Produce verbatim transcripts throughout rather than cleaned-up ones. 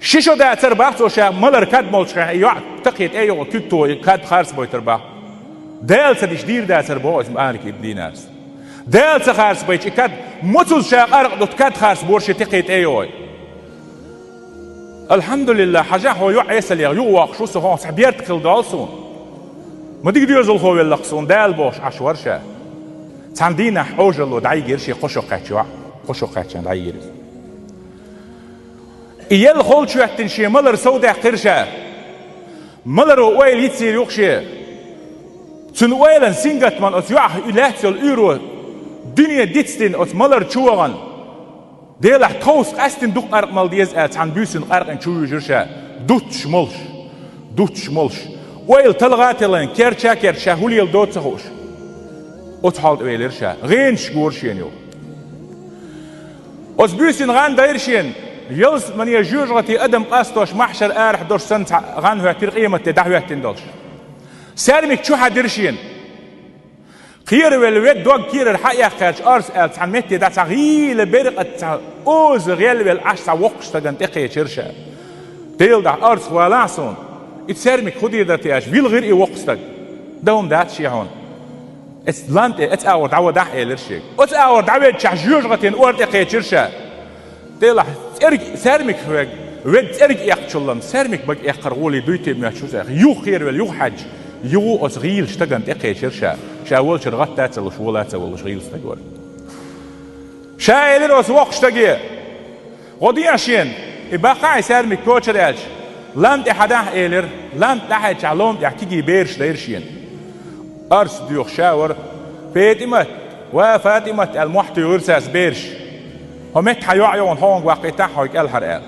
Ши шо дацар бах цо ша малар кад молчхьа, и йоӀ такхе тӀе йогӀу куьтто и кад харцбойтар бах. Дала ца дича дийр дацар боху иза Малик ибн Динарс. Дала ца харцбайча и кад, моцуз ша къаркъа дуту кад харцбора ши такхе тӀе йогӀу. Алхьамдулиллах, хьажахь, хьо йоӀ Ӏесаллех юхавоккхуш ву со, хьо цхьа беркат хила долу суна. Ма дика доьзалхо веллакх суна Дала бохуш Ӏаш вара ша. Цхьана дийнахь Ӏожалло дӀайигира шен кхо шо кхаьчна йоӀ, кхо шо кхаьчна дӀайигира иза. И елла холчу хӀоьттина шен малар сов даьккхира ша. Маларо ойла йицйийр ю-кх шен. Цуьнан ойлан сингаттаман оцу йоӀах и лаьцна йолу уьйро дуьне дицдина оцу малар чу вахана, Делахь тховса къаьстина дукха къаркъа мала деза аьлла, цхьана буьйсанна къаркъина чу вуьйжира ша, дуттуш молуш, дуттуш молуш. Ойла талха а тиллина, керча а керча, ша хӀун леладо а ца хууш. Оцу хьоле тӀе велира ша, гӀенаш гора шена юха. Оцу буьйсанна гӀан дайра шена, ялсамане жоьжахате адам къастош, махьшар арахь долуш санна цхьа гӀан хӀоьттира къематде дӀахӀоьттина долуш. Саьрмик чу хьаьдира шена. Кхеравелла вега дог кийрара хьаэккхарчу орца аьлла цхьана метте дӀа цхьа гӀийла беркъа цхьа оза гӀелвелла Ӏаш цхьа воккхачу стагана тӀекхечира ша. Делан дуьхьа, орцах валахь суна, и саьрмик хӀун дийр дара те аьлча, вилхира и воккха стаг. Дан хӀума дац шен хьуна. Эцу лам тӀе, эцу агӀор дӀавадахь, элира шега. Оцу агӀор дӀаведчахь жоьжахатин ор тӀе кхечира ша. Делахь, цӀерг-, саьрмик вега, вега цӀерг эккхачул-м, саьрмик бага эккхар гӀоле дуй те моьттуш ву цӀерг. Юха кхеравелла, юха хьаьдча, юха оцу гӀийла стагана тӀекхечира ша. Ша волчуьра гӀатта а ца луш, вола а ца волуш гӀийла стаг вара. Ша элира оцу воккхачу стаге: «ГӀо дехьа шена, и баккхахьа и саьрмик кочара», — аьлча, «Лам тӀе хьадахь», — элира. Лам тӀе дӀахьаьдчахь, лом тӀехь кегий бераш дайра шена. Орца доьхуш ша вара. «ПетӀимат, ва ПатӀимат», — аьлла, мохь туьйхира цаьрца бераш. «ХӀо метта хьан йоӀ ю, хьуна хьо ваккхийтахь хьо кӀелхьара», — аьлла.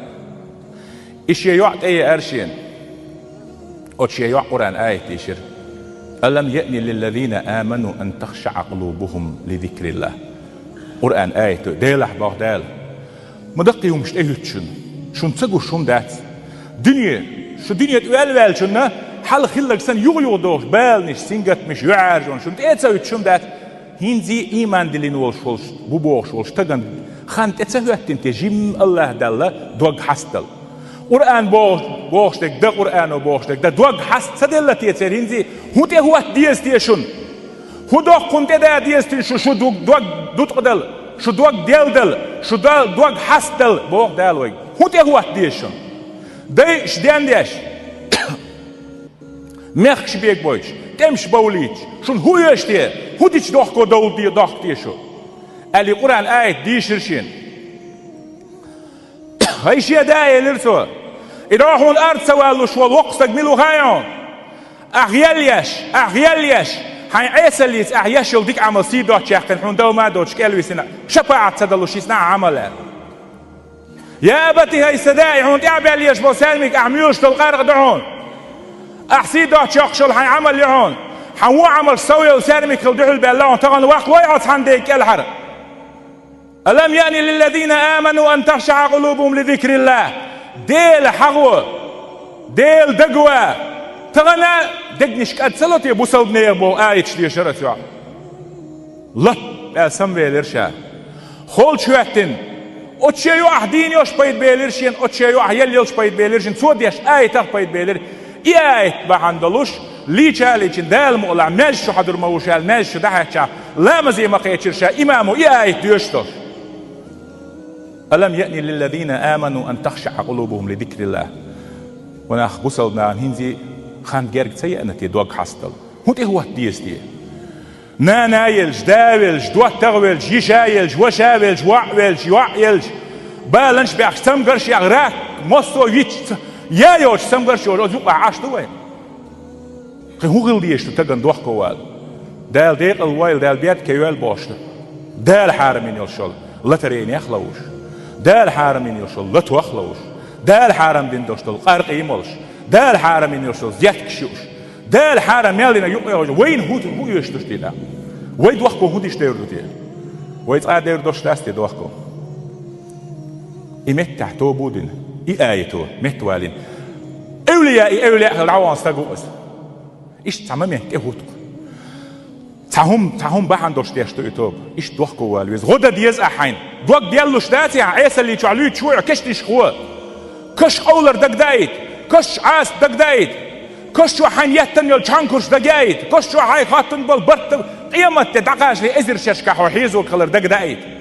И шен йоӀ тӀееара шена. Оцу шен йоӀа Къуръан аят дийшира: «Алам яъни лиллазина аману ан тахшаъа къулубухум ли зикриллах». Къуръан аято, Делахь боху Дала: «Ма даккхий хӀумаш тӀехӀуьтту шуна, шуна ца гуш хӀума дац. Дуьне, шу дуьне тӀе ваьлла ваьллачунна хьалха хилларг санна юха-юха дохуш, баланаш, сингаттамаш, юьхьӀаьржонаш шуна тӀе а ца хӀуьтту хӀума дац». ХӀинца а ийман диллина волуш волуш, ву бохуш волчу стагана хан тӀе ца хӀоьттина те жимма АллахӀ Далла дог хьастадала? Къуръан бохуш, бохуш дерг дан, Къуръано бохуш дерг дан дог хьаста ца делла те церан? ХӀинца а хӀун тӀехӀотта деза те шуна? ХӀун доккха хӀума тӀеда деза те шу, шу ду-, дог дуткъадала, шу дог делдала, шу да-, дог хьастадала, боху Дала вайга? ХӀун тӀехӀотта деза шуна? Дайш дендеш, мехкаш бегабойтуш, тӀемаш бовлийтуш, шуна хӀун оьшу те? ХӀун дича дохко довла де-, дохку те шу? Аьлла, и Къуръан аят дийшира шена. «ХӀай шен да, — элира цо, — и дӀо хьуна ард ца валлуш волу воккха стаг мила ву хаьий хьуна? Ахь гӀелъеш, ахь гӀелъеш, хьайн Ӏесаллица ахь еш йолу дика Ӏамал сий доцчу яьккхина, хьуна дала ма доцуш кӀелвисина, шапаӀат ца далуш йисна ахь Ӏамал», — аьлла. «Я абати, хӀай сан да, и хьуна тӀаьхьабаьлла еш болу саьрмик ахь муьйлуш долу къаркъа ду хьуна. Ахь сий доцчу йоккхуш йолу хьайн Ӏамал ю хьуна. Хьан вон Ӏамалш сов йолу саьрмик хила дуьхьал баьлла хьуна, тахана ваккха лой хьо цхьана ден кӀелхьара? Алам яъни лиллазина аману ан тахшаъа къулубухум ли зикриллах». Дела хьахо, Дела дагаван. Тахана дегнаш кӀад ца ло те бусалба нехан боху аяташ дешара цо. Лап аьлла самавелира ша. Холчу хӀоьттина, оцу шен йоӀах дийна йолуш пайда белира шена, оцу шен йоӀах елла йолуш пайда белира шена, цо деш аятах пайда белира. И аят бахьана долуш, лийча а лийчина, Дала мукъалахь, маьждиг чу хьадур ма ву ша аьлла, маьждиг чу дӀахьаьчча, ламазе ма кхечира ша, имамо и аят доьшуш долуш. «Алам яъни лиллазина аману ан тахшаъа къулубухум ли зикриллах». Ва нах, бусалба нахана хӀинца а хан герга ца еана те дог хьастадала? ХӀун тӀехӀотта деза те? Нана елча, да велча, доттагӀа велча, йиша елча, ваша велча, воӀ велча, йоӀ елча, баланаш баьхча, цамгарш яьхча, рак, массо а йича, ца-, я йоцуш цамгарш йолуш, оцу юкъахь Ӏаш ду вай? Кхин хӀун хила дезаш ду тахана дохко вала? Дала декъал войла, Дала беркате йойла бохуш ду. Дала хьарамйина йолуш йолу лотарейнех а ловзуш, Дала хьарамйина йолуш йолу лотох а ловзуш, Дала хьарамдина долуш долу къаркъа а молуш, Дала хьарамйина йолуш йолу зеткаш а юуш, Дала хьарам мел дина юкъа йогӀуш, вайна хӀун, хӀун оьшуш ду те тӀаккха? Вай дохко хӀун дича девр ду те? Вай цкъа а девр долуш дац те дохко? И меттехь тоба а дина, и аято меттавалийна. Эвлия, и эвлия хила дӀавахана стаг ву иза. Иштта цхьа момент тӀехӀутту-кх. Цхьа хӀума, цхьа хӀума бахьана долуш деш ду и тоба. Иштта дохко вала веза. ГӀо дан деза ахь хьайна. Дог деллуш дац ахь, Ӏесалли чохь луьйчу вуьйхьа кешнашка гӀо. Каш къовлар дагадайта, каш Ӏаса дагадайта, каш чу хьайна еттан йолу чхьанкурш дагайта, каш чу хьайн хоттун болу барт къематде дӀакхачале эзар шерашкахь хьо хьезо хилар дагадайта.